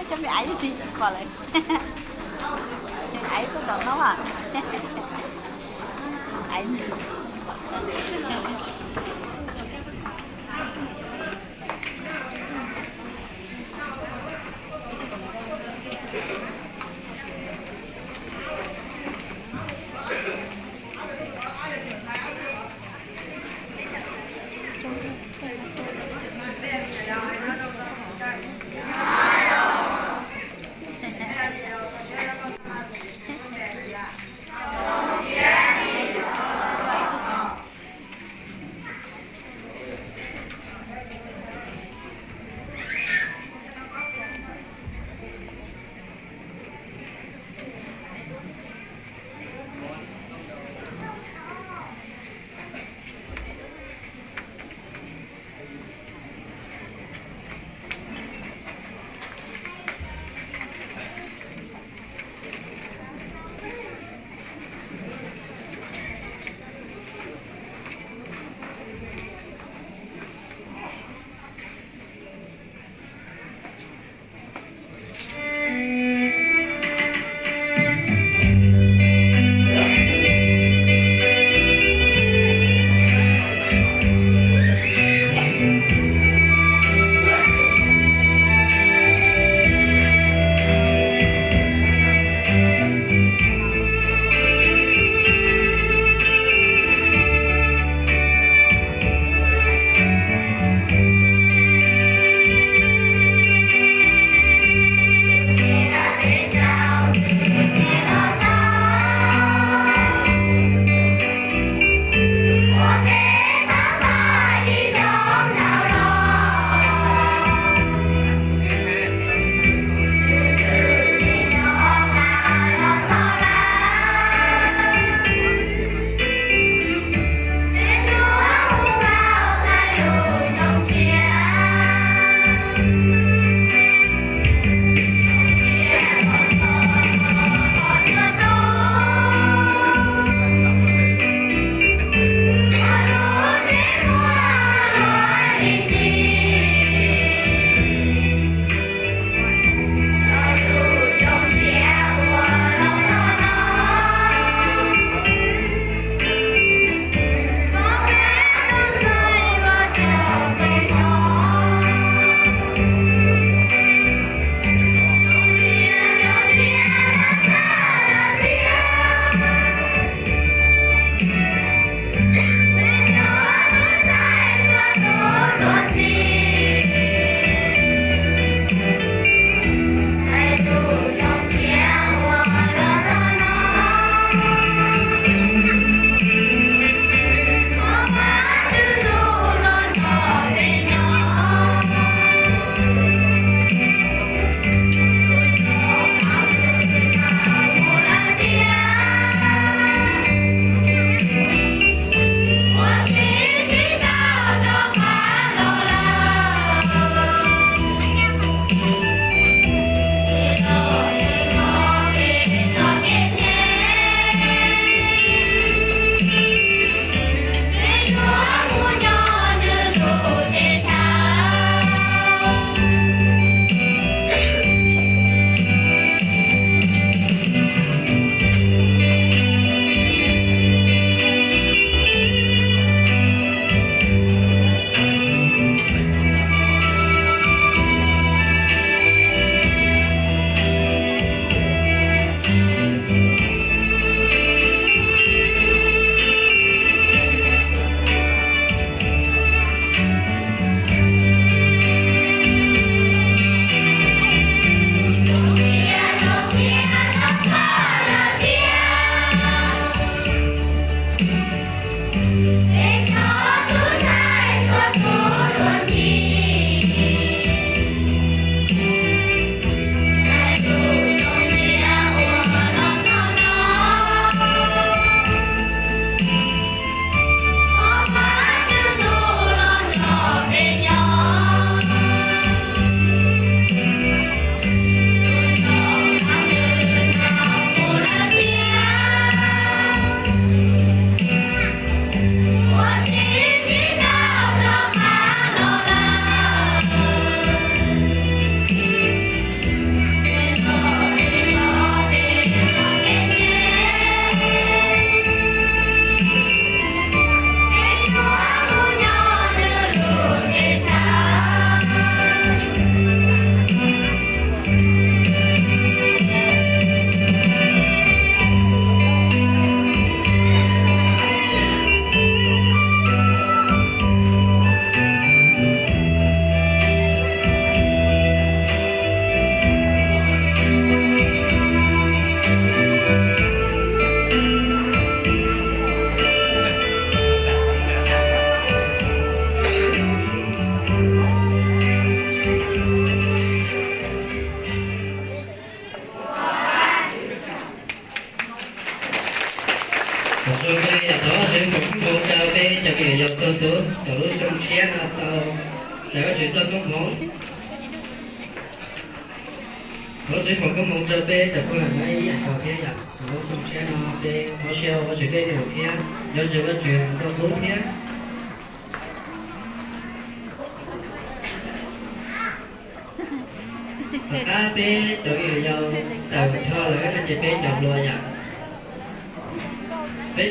Cov me aiv yeej tsis pom lawm. Aiv tuaj tsaus ntuj a. Aiv. Txog tus thaum lub xyoo tshiab no tau txais Vajtswv txoj koob hmoov. Thov Vajtswv foom koob hmoov rau peb cov phooj ywg no ib yam nkaus thiab yom. Thaum lub xyoo tshiab no peb mob siab ua Vajtswv tej neeg thiab nyob ze Vajtswv nrog hlub thiab. Tom qab peb cov viv ncaus tawm nrho lawm no ces peb cov hluas yom,